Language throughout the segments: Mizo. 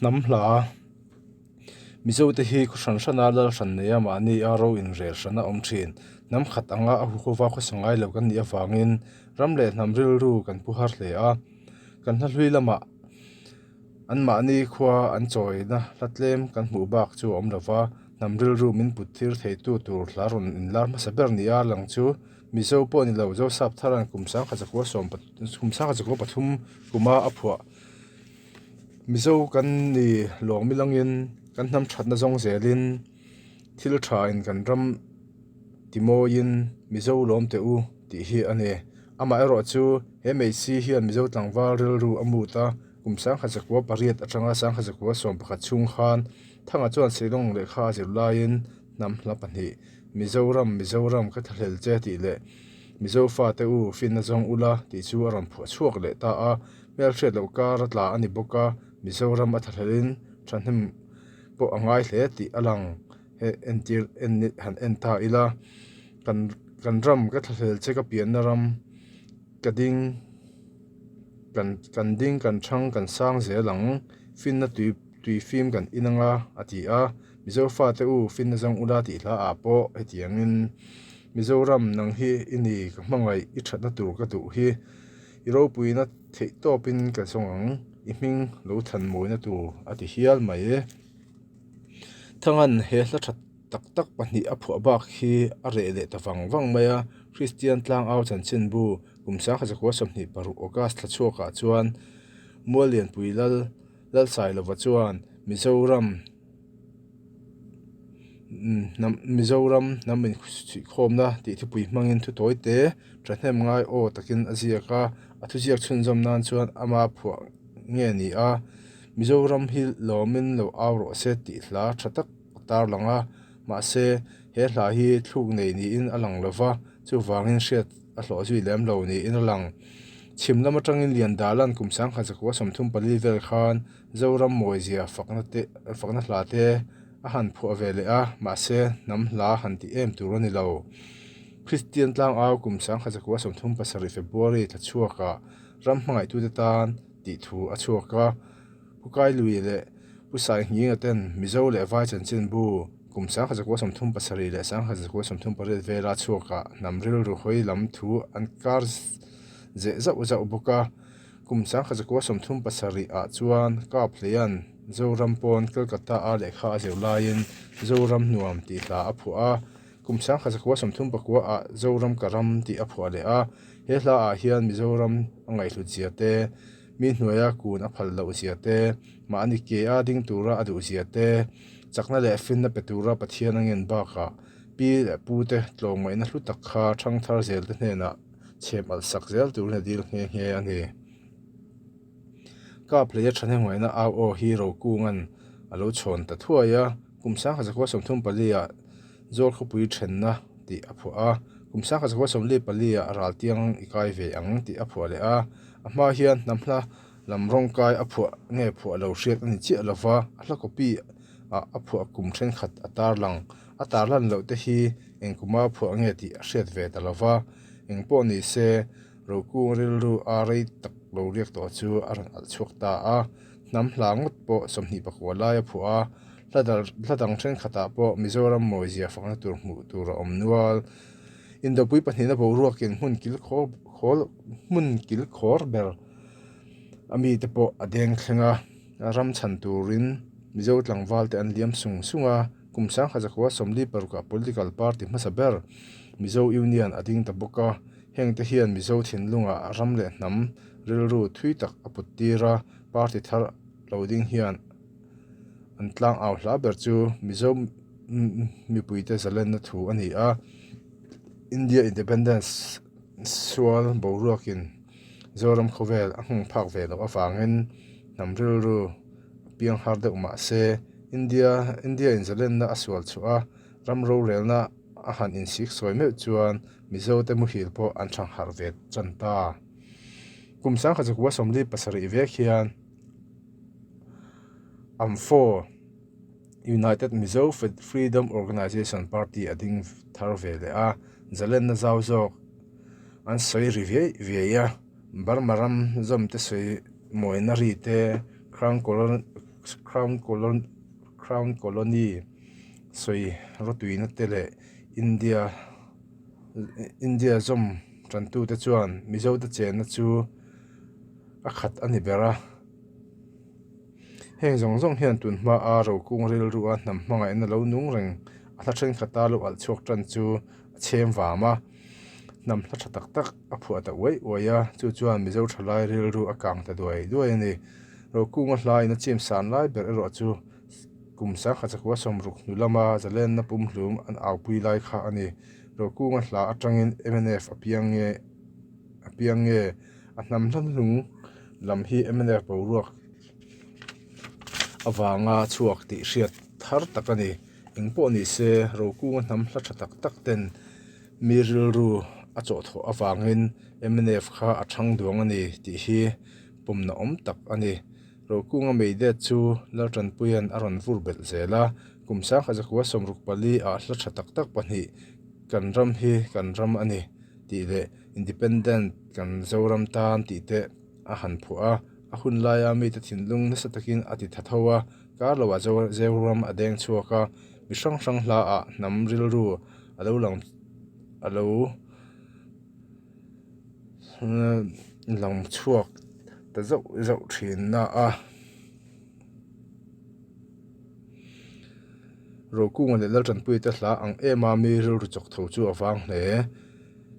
Hnam hla Mizote hi khaw hran hrana lal hran neia mahni a ro inrel hran a awm thin. Hnam khat anga a huhova khawsa ngai lo kan nih avangin ram leh hnam rilru kan pu har hle a. Kan hla hlui lamah anmahni khua an chawina hla tlem kan hmuh bak chu a awm lo va, hnam rilru min put thir theitu tur hla rawn inlar hmasa ber nia lang chu Mizo pawh ni lo, Zosap Tharan kum 1913 kuma a phuah. Mizo kan ni lawng milangin kan hnam thatna zawng zelin thil thain kan ram timawiin Mizo lawm teh u tih hi a ni. Amaherawh chu he Meisi hian Mizo tlangval rilru a mut a, kum 1908 atanga 1911 chhung khan Thanga chuan Shillong lehkha a zir laiin hnam hla pahnih Mizoram, Mizoram ka thlahlel che tih leh Mizo fate u finna zawng ula tih chu a rawn phuah chhuak leh ta a. Hmelhriat loh kar a tla a ni bawk a, Mizoram a thlahlelin thahnem pawh a ngai hle tih a lang. He entir en han en ta ila, kan kan ram ka thlahlel che ka pianna ram ka ding kan kan ding kan thang kan sang zel ang, finna tui tui fim kan in anga a ti a. Mizo fate u finna zawng ula tih hla ah pawh hetiangin Mizoram nang hi i ni ka hmangaih i thatna tur ka duh hi i ropuina theih tawpin ka zawng ang i hming lo than mawina tur a ti hial mai e. Thangan he hla that tak tak pahnih a phuah bak hi a reh leh ta vang vang mai a, Kristian Tlangau Chanchinbu kum 1926 August thla chhuakah chuan Muallianpui Lal Lalsailova chuan Mizoram Mizoram hnam inchhuihkhawmna tih thupui hmangin thu tawi te thahnem ngai aw takin a ziak a, a thuziak chhunzawm nan chuan ama phuah nge ni a, Mizoram hi lawmin lo au rawh se tih hla tha tak a tarlang a, mahse he hla hi thluk nei niin a lang lova, chuvangin hriat a hlawh zui lem lo niin a lang. Chhim lam atangin Liandalan kum 1934 vel khan Zoram mawizia fakna te fakna hla te a han phuah ve leh a, mahse hnam hla han tih em tur a ni lo. Kristian tlangau kum 1937 February thla chhuakah ram hmangaihtute tan tih thu a chhuak a, Pu Kailui leh Pu Sainghinga ten Mizo leh Vai chanchinbu kum 1937 leh 1938 vela chhuakah hnam rilru hawi lam thu an kar zeh zauh zauh bawk a. Kum 1937 ah chuan Kap Hleian Zoram pawn Kolkata a lehkha a zir laiin Zoram Nuam tih hla a phuah a, kum 1939 ah Zoram Ka Ram tih a phuah leh a. He hla ah hian Mizoram a ngaihhlut zia te, mi hnuaia kun a phal loh zia te, mahni ke a ding tura a duh zia te, chakna leh finna pe tura Pathian a ngen bakah pi leh pu te tlawmngaihna hlu tak kha thangthar zel te hnenah chhep alh sak zel turin a dil nghe nghe a ni. Kap hleia thahnemngaihna au aw hi Rokunga'n a lo chhawn ta thuai a, kum 1934 ah Zawlkhawpui thenna tih a phuah a, kum 1944 ah Raltiang i kai ve ang tih a phuah leh a, a hma hian hnam hla lam rawngkai a phuah nge phuah lo hriat a ni chiah lova, a hla copy ah a phuah kum thenkhat a tarlang. A tarlan loh te hi eng kuma phuah nge tih a hriat ve ta lova, eng pawh ni se Rokung rilru a rei tak lo riak tawh chu a rawn alh chhuak ta a, hnam hla ngawt pawh 21 lai a phuah a, hla hla dang thenkhatah pawh Mizoram mawizia fakna tur hmuh tur a awm nual. Indopui pahnihna boruakin hmun kil khawr khawl hmun kil khawr ber a mite pawh a deng thleng a, ram chhan turin Mizo tlangval te an liam sung sung a. Kum 1946 ah political party hmasa ber Mizo Union a ding ta bawk a, hengte hian Mizo thinlungah ram leh hnam rilru thui tak a put tir a, party thar lo ding hian an tlang au hla ber chu Mizo mipuite zalenna thu a ni a, India Independence sual boruakin Zoram khawvel a nghawng phak ve loh avangin hnam rilru a piang har deuh mah se, India India in zalenna a sual chhuah a, ram rorelna a han insik sawi meuh chuan Mizo te muhil pawh an thang harh ve tan ta. Kum 1947 vek hian AMFO, United Mizo Freedom Organisation Party a ding thar ve leh a, zalenna zau zawk an sawi ri viai viai a, Burma ram zawm te sawi mawina ri te, Crown. Crown Crown Colony sawi rawtuina te leh India India zawm tantute chuan Mizote chenna chu a khat a ni ber a. Heng zawng zawng hian tun hma a rokung rilru a hnam hmangaihna lo nung reng a hla thenkhat a lo alh chhuak tan chu a chhem vam a. Hnam hla tha tak tak a phuah ta uai uai a, chu chuan Mizo thalai rilru a kang ta duai duai a ni. Rokunga hla in a chim san lai ber erawh chu kum sangkhat zakua sawmruk hnu lama zalenna pumhlum an aupui lai kha a ni. Rokunga hla atangin mnf a piang nge a piang nge a hnam hla hnung lam hi mnf boruak avanga chhuak tih hriat thar tak a ni. Eng pawh ni se Rokunga hnam hla tha tak tak ten mi rilru a chawhthawh avangin mnf kha a thang duang a ni tih hi pawmna awm tak a ni. Rokunga meidet chu Laltanpuia'n a rawn vur belh zel a, kum sangkhat zakua 64 ah hla tha tak tak pahnih Kan ram hi kan ram a ni tih leh Independent kan Zoram tan tih te a han phuah a, a hun laia mite thinlung nasa takin a ti tha tho a, kar loah Zoram a deng chhuak a, mi hrang hrang hla ah hnam rilru a lo lang a lo lang chhuak ta zauh zauh thin na a. Rokunga leh Laltanpuia te hla ang em a mi rilru chawk tho chu a vang hle.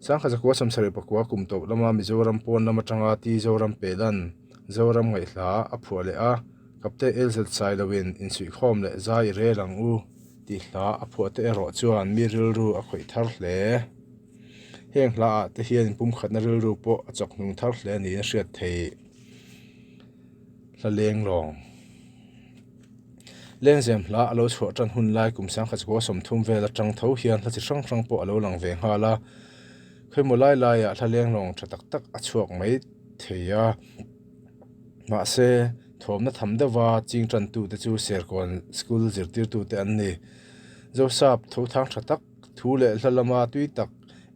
Sangkhat zakua sawmsarih pakua kum tawp lama Mizoram pawn lam atanga Ti Zoram Pelan, Zoram ngaihhla a phuah leh a, Kapte LZ Sailoin insuihkhawm leh zai i rel ang u tih hla a phuah te erawh chuan mi rilru a khawih thar hle. Heng hla ah te hian inpumkhatna rilru pawh a chawk hnung thar hle niin a hriat theih. Hla leng lawng. Lengzem hla a lo chhuah tan hun lai kum sangkhat zakua 30 vel atang tho hian hla chi hrang hrang pawh a lo lang ve nghal a. Khawimaw lai laiah hla leng lawng tha tak tak a chhuak mai thei a. Mahse, thawmna tham deuha ching tantute chu Serkawn School zirtirtute an ni. Zosap tho thang tha tak, thu leh hla lama tui tak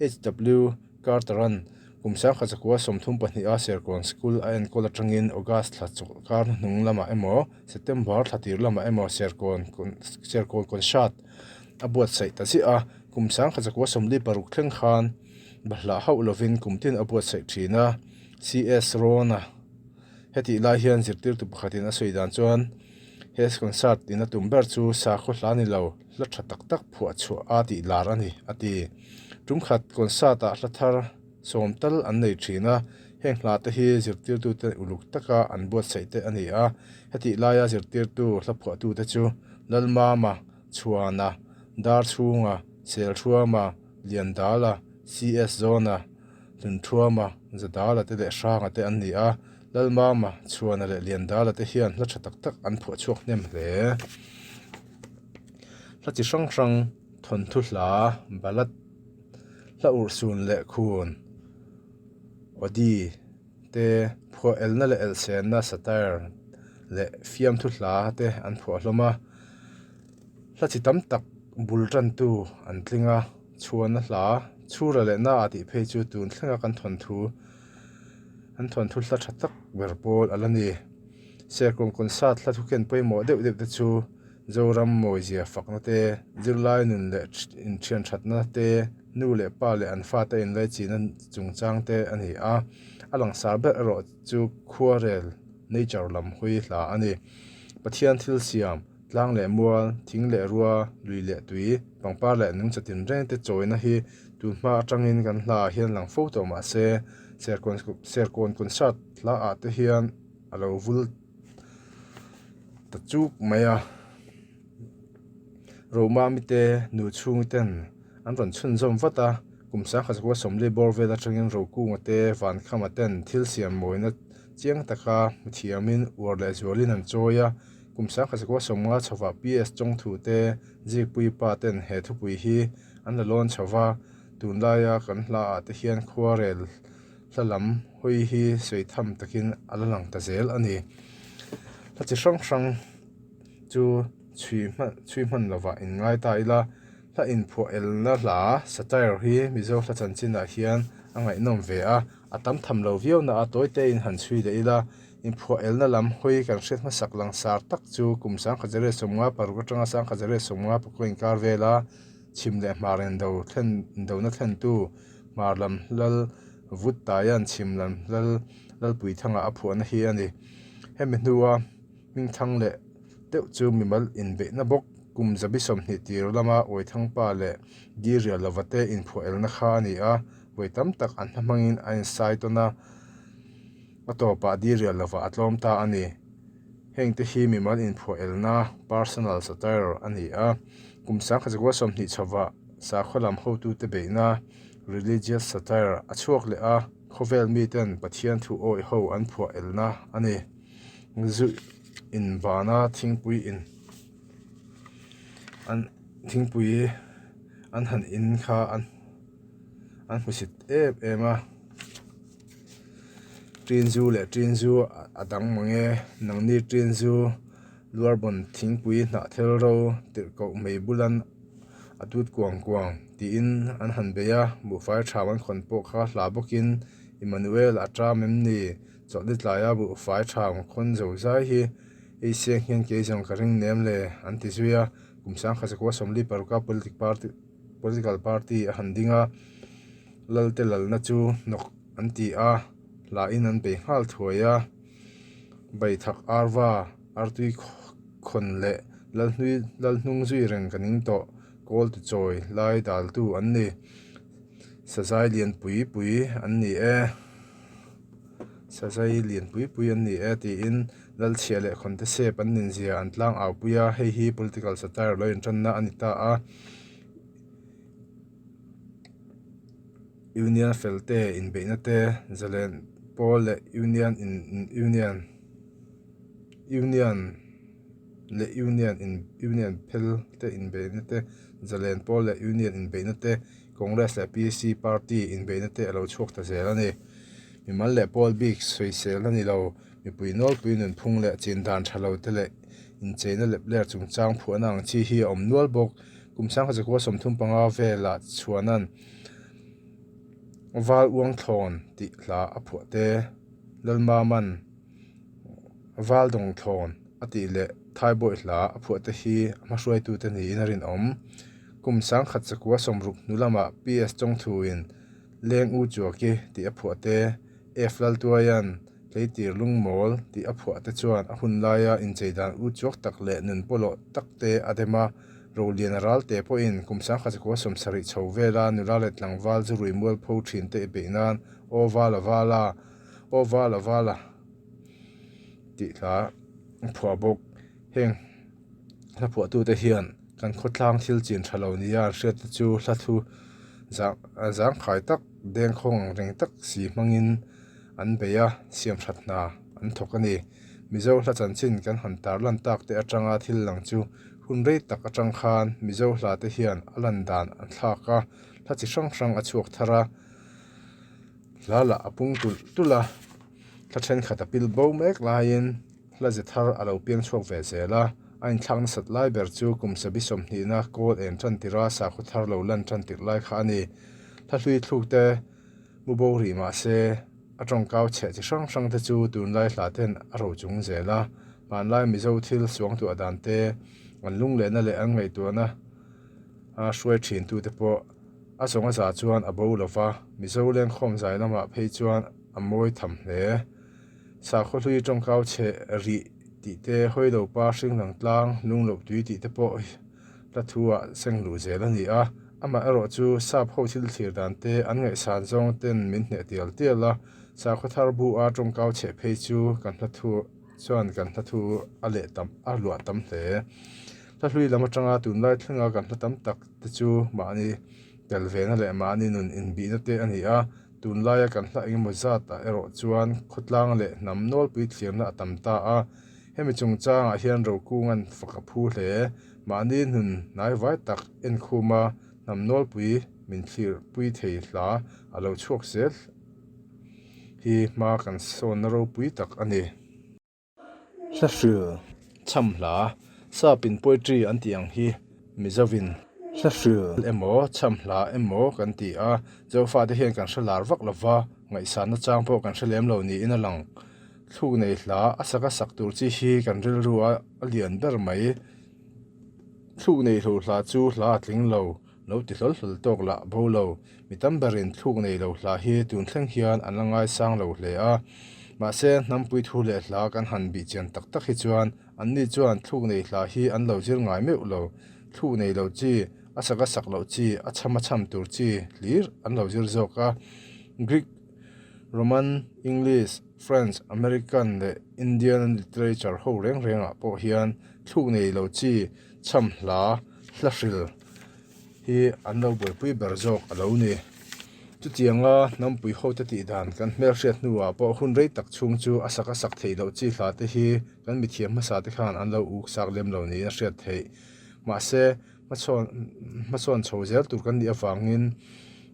HW. Carter-a'n kum sangkhat zakua 32 a Serkawn School a enkawl atangin August thla chawlhkar hnuhnung lamah emaw, September thla tir lamah emaw Serkawn Serkawn Concert a buatsaih ta ziah a, kum sangkhat zakua 46 thleng khan bahlah hauh lovin kum tin a buatsaih thin a, CS Rawna hetih lai hian zirtirtu pakhatin a sawi dan chuan he concert in a tum ber chu sakhaw hla ni lo, hla tha tak tak phuah chhuah a tih lar a ni, a ti. Tumkhat concert ah hla thar sawm tal an nei thin a, heng hla te hi zirtirtute uluk taka an buatsaih te a ni a, hetih laia zirtirtu hla phuahtute chu Lalmama, Chhuana, Darchhunga, Selthuama, Liandala, CS Zawna, Hlunthuama, Zadala te leh Hranga te an ni a, Lalmama, Chhuana leh Liandala te hian hla tha tak tak an phuah chhuak hnem hle. Hla chi hrang hrang thawnthu hla, ballad, hla urhsun leh khun, odi te, phuah elna leh elhsenna, satire, leh fiamthu hla te an phuah hlawm a. Hla chi tam tak bul tantu an tling a, chhuana hla, chhura leh na ah tih phei chu tun thlenga kan thawnthu an thawnthu hla tha tak ber pawl a la ni. Serkawn concert hla thukhen pawimawh deuh deuh te chu Zoram mawizia fakna te, zirlai nun leh inthian thatna te, nu leh pa leh an fate inlaichinna chungchang te a ni a. A langsar ber erawh chu khuarel, nature, lam hawi hla a ni. Pathian thil siam, tlang leh mual, thing leh rua, lui leh tui, pangpar leh nungcha tinreng te chawina hi tun hma atangin kan hla ah hian lang fo tawh mah se, Serkawn Serkawn concert hla ah te hian a lo vul ta chuk mai a. Romami te nu chhung ten an rawn chhunzawm vat a, kum sangkhat zakua 40 bawr vel atangin Rokunga te Vankhama ten thil siam mawina chiang taka hmu thiamin uar leh zualin an chawi a, kum sangkhat zakua 50 chhovah PS Chawngthu te Zikpui pa ten he thupui hi an la lawn chho va, tunlaia kan hla ah te hian khuarel hla lam hawi hi sawi tham takin a la lang ta zel a ni. Hla chi hrang hrang chu chhui hman chhui hman lovah in ngai ta ila, hla inphuah elna hla satire hi Mizo hla chanchinah hian a ngaihnawm ve a, a tam tham lo viau na a tawi te in han chhui leh ila. Inphuah elna lam hawi kan hriat hmasak langsar tak chu kum 1956 atanga 1959 inkar vela chhim leh hmar indo thlen indona thlentu hmar lam lal vut taia'n chhim lam lal Lalpuithanga a phuahna hi a ni. Hemi hnua hmingthang leh deuh chu mimal inbeihna bawk kum 20 tir lama Awithangpa leh Dirial lova te inphuah elna kha a ni a, vawi tam tak an hma hmangin a insai tawn a. A tawpah dirial lovah a tlawm ta a ni. Hengte hi mimal inphuah elna, personal satire, a ni a. Kum 1920 chhovah sakhaw lam hotute beihna, religious satire, a chhuak leh a, khawvel miten Pathian thu awih ho an phuah elna a ni. Zu inbana thingpui in an thingpui an han in kha an an hmusit em em a. Ṭinzu leh ṭinzu a dang mang e, nangni ṭinzu luarbawn thingpui hnah thel ro tirhkoh mei bulan a tut kuang kuang tiin an han bei a, buhfai ṭham an khawn pawh kha hla bawkin Immanuel a ṭam em ni? Chawlhni tlaia buhfai ṭham khawn zo zai hi ei siang hian kei zawng ka ring nem le an ti zui a, kum 1946 a politic party political party a han ding a. Lalte lalna chu hnawk an ti a, hlain an bei nghal thuai a. Baithak arva, artui khawn leh lalhnui lalhnung zui reng ka ning tawh, kawl ti chawi lai daltu an ni. Sazai lian pui pui an ni e, sazai lian pui pui an ni e tiin Lalchhia leh Khawnte sep an ninzia an tlang au pui a, hei hi political satire lo intanna a ni ta a. Union fel te inbeihna te zalen pawl leh Union in Union Union leh Union in Union phel te inbeihna te zalen pawl leh Union inbeihna te Congress leh PC party inbeihna te a lo chhuak ta zel a ni. Mimal leh pawl bik sawisel a ni lo. Mipui nawlpui nunphung leh chin dan tha lo te leh incheina lep ler chungchang phuahna ang chi hi a awm nual bawk. Kum 1935 velah chhuanan Val Uang Thlawn tih hla a phuah te, Lalmaman Val Dawng Thlawn a tih leh Thaibawi hla a phuah te hi a hmahruaitute niin a rinawm. Kum 1960 hnu lamah PS Chawngthuin Leng U Chuaki tih a phuah te, F Laltuaian Tleitir lungmawl tih a phuah te chuan a hun laia inchei dan u chuak tak leh nun pawlawh tak te a dem a. Rolian a ral te pawhin kum 1970 chho vela nula leh tlangval zu rui mual pho thin te i beih nan Aw vala vala, aw vala vala tih hla a phuah bawk. Heng hla phuahtute hian kan khawtlang thil chin tha lo nia an hriat te chu hla thu zangkhai tak dengkhawng ang reng tak si hmangin an bei a, siam that hna an thawk a ni. Mizo hla chanchin kan han tarlan tak te atanga thil lang chu hun rei tak atang khan Mizo hla te hian a lan dan an thlak a, hla chi hrang hrang a chhuak thar a, hla lah a pung tulh tulh a, hla thenkhat a pil bo mek laiin hla ze thar a lo piang chhuak ve zel a, a inthlak nasat lai ber chu kum sabi sawmhnihna kawl en tan tirha sakhaw thar lo lan tan tirh lai kha a ni. Hla hlui thluk te Mu bo rih mah se, a tawngkau chheh chi hrang hrang te chu tunlai hla ten a ro chung zel a. Hmanlai Mizo thil suangtuah dan te, an lunglehna leh an ngaihtuahna a hruai thin tu te pawh a zawng a za chuan a bo lo va, Mizo lengkhawm zai lamah phei chuan a mawi tham hle. Sakhaw hlui tawngkau chheh rih tih te, Hawilo pa hringlang tlang lungloh tui tih te pawh hla thu ah seng luh zel a ni a, amah erawh chu sap ho thil thlir dan te an ngaihsan zawng ten min hneh tial tial a, sakhaw thar bu a tawngkau chheh phei chu kan hla thu chuan kan hla thu a leh tam a luah tam hle. Hla hlui lam atanga tunlai thlenga kan hla tam tak te chu mahni tel vena leh mahni nun inbihna te a ni a, tunlaia kan hla engemaw zat ah erawh chuan khawtlang leh hnam nawlpui thlirna a tam ta a, Hemi chungchangah hian Rokunga'n fak a phu hle. Mahni hnun hnaivai tak enkhuma hnam nawlpui min thlirpui thei hla a lo chhuak zel hi hma kan sawnna ropui tak a ni. Hla hril chham hla, Sapin poetry an tih ang hi Mizovin hla hril emaw chham hla emaw kan ti a, Zofate hian kan hre lar vak lova, ngaihsanna chang pawh kan hre lem lo niin a lang. Thluk nei hla a sak a sak tur chi hi kan rilru a a lian ber mai. Thluk nei hlo hla chu hla a tling lo, lo ti hlawl hlawl tawk lah bo lo. Mi tam berin thluk nei lo hla hi tun thleng hian an la ngaisang lo hle a. Mahse, hnampui thu leh hla kan han bih chian tak tak hi chuan anni chuan thluk nei hla hi an lo zir ngai meuh lo. Thluk nei lo chi, a sak a sak loh chi, a chham a chham tur chi hlir an lo zir zawk a. Greek, Roman, English, French, American leh Indian literature ho reng rengah pawh hian thluk nei lo chi chham hla hla hril hi an lo buaipui ber zawk a lo ni. Chutianga hnampui hote tih dan kan hmelhriat hnuah pawh hun rei tak chhung chu a sak a sak theih loh chi hla te hi kan mithiam hmasa te khan an lo uk sak lem lo niin a hriat theih. Mahse, hmachhawn hmasawn chho zel tur kan nih avangin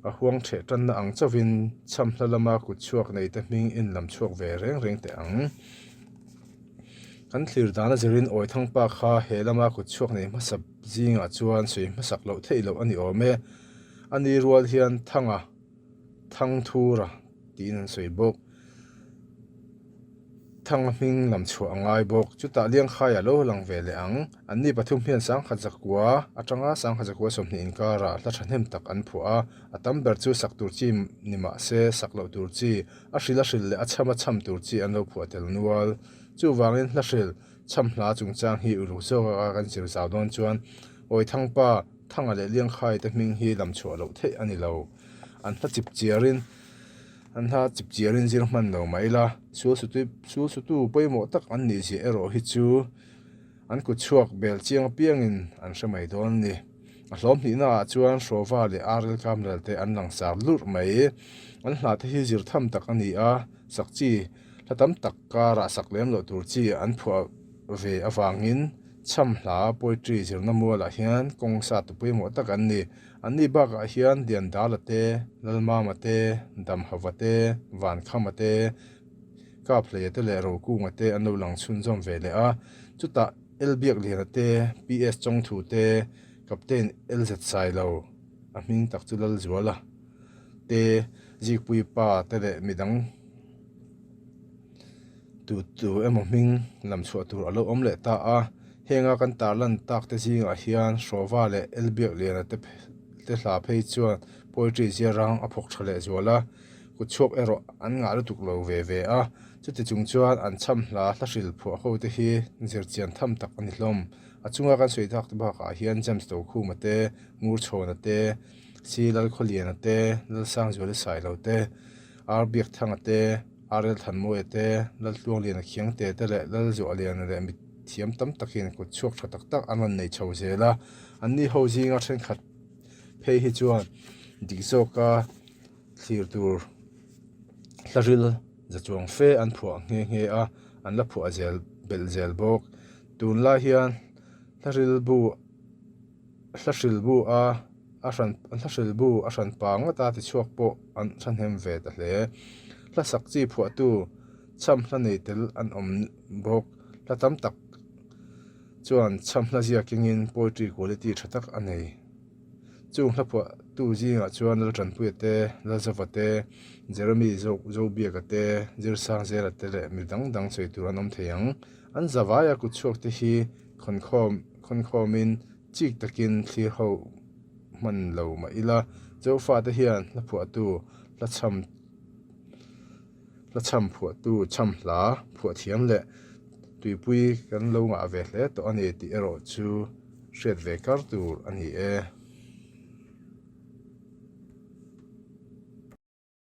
a huang theh tanna ang chauhin chham hla lama kut chhuak nei te hming in lam chhuak ve reng reng teh ang. Kan thlir dana zirin Awithangpa kha he lama kut chhuak nei hmasa zingah chuan sawi hmasak loh theih loh a ni awm e. A ni rual hian Thanga, Thangthura tiin an sawi bawk. Thanga hming lam chhuah a ngai bawk. Chutah Liangkhai a lo lang ve leh ang. Anni pathum hian sangkhat zakua atanga sangkhat zakua 20 inkarah hla thahnem tak an phuah a. A tam ber chu sak tur chi ni mah se sak loh tur chi, a hril a hril leh a chham a chham tur chi an lo phuah tel nual. Chuvangin hla hril chham hla chungchang hi uluk zawka kan zir zau dawn chuan Awithangpa, Thanga leh Liangkhai te hming hi lam chhuah loh theih a ni lo. An hla chip chiarin. An hla chip chiarin zir hman lo mah ila, sul sutu sul sutu pawimawh tak an nih zia erawh hi chu an kut chhuak bel chiang apiangin an hre mai dawn a ni. A hlawm hnihna ah chuan Hrawva leh Arel Kamrel te an langsar lurh mai. An hla te hi zir tham tak a ni a, sak chi hla tam tak karah sak lem loh tur chi an phuah ve avangin chham hla poetry zirna mualah hian kawng sa tu pawimawh tak an ni. Anni bakah hian Liandala te, Lalmama te, Damhava te, Vankhama te, Kaphleia te leh Rokunga te an lo lang chhunzawm ve leh a. Chutah Elbiakliana te, PS Chawngthu te, Captain LZ Sailo, a hming tak chu Lalzuala te, Zikpui pa te leh midang Tu tu emaw hming lam chhuah tur a lo awm leh ta a, henga kan tarlan tak te zingah hian Hrawva leh Elbiakliana te te hla phei chuan poetry ziarang a phawk tha leh zual a, kut chhuak erawh an ngah lutuk lo ve ve a, chuti chung chuan an chham hla hla hril phuah ho te hi zir chian tham tak a ni hlawm. A chunga kan sawi tak te bakah hian James Tokhuma te, Ngurchhawna te, Si Lalkhawliana te, Lalsangzuali Sailo te, Ar Biakthanga te, Arel Thanmawia te, Laltluangliana Khiangte te leh Lalzuahliana leh mithiam tam takin kut chhuak tha tak tak an rawn nei chho zel a. Anni ho zinga thenkhat phei hi chuan dik zawka thlir tur hlaril za chuang fe an phuah nghe nghe a, an la phuah zel belh zel bawk. Tunlai hian hlaril bu hla hril bu a a hran hla hril bu a hran pa ngawt a tichhuak pawh an thahnem ve ta hle. Hla sak chi phuahtu chham hla nei tel an awm bawk. Hla tam tak chuan chham hla ziak kengin poetry quality tha tak a nei. Chung hla phuahtu zingah chuan Laltanpuia te, Lalzava te, Jeremy Zobiaka te, Zirsangzela te leh mi dang dang sawi tur an awm thei ang. An zavaia kutchhuak te hi khawnkhawm khawnkhawmin chik takin thlir ho hman lo mah ila, Zofate hian hla phuahtu, hla chham hla chham phuahtu, chham hla phuah thiam leh tuipui kan lo ngah ve hle tawh a ni tih erawh chu hriat ve kar tur a ni e.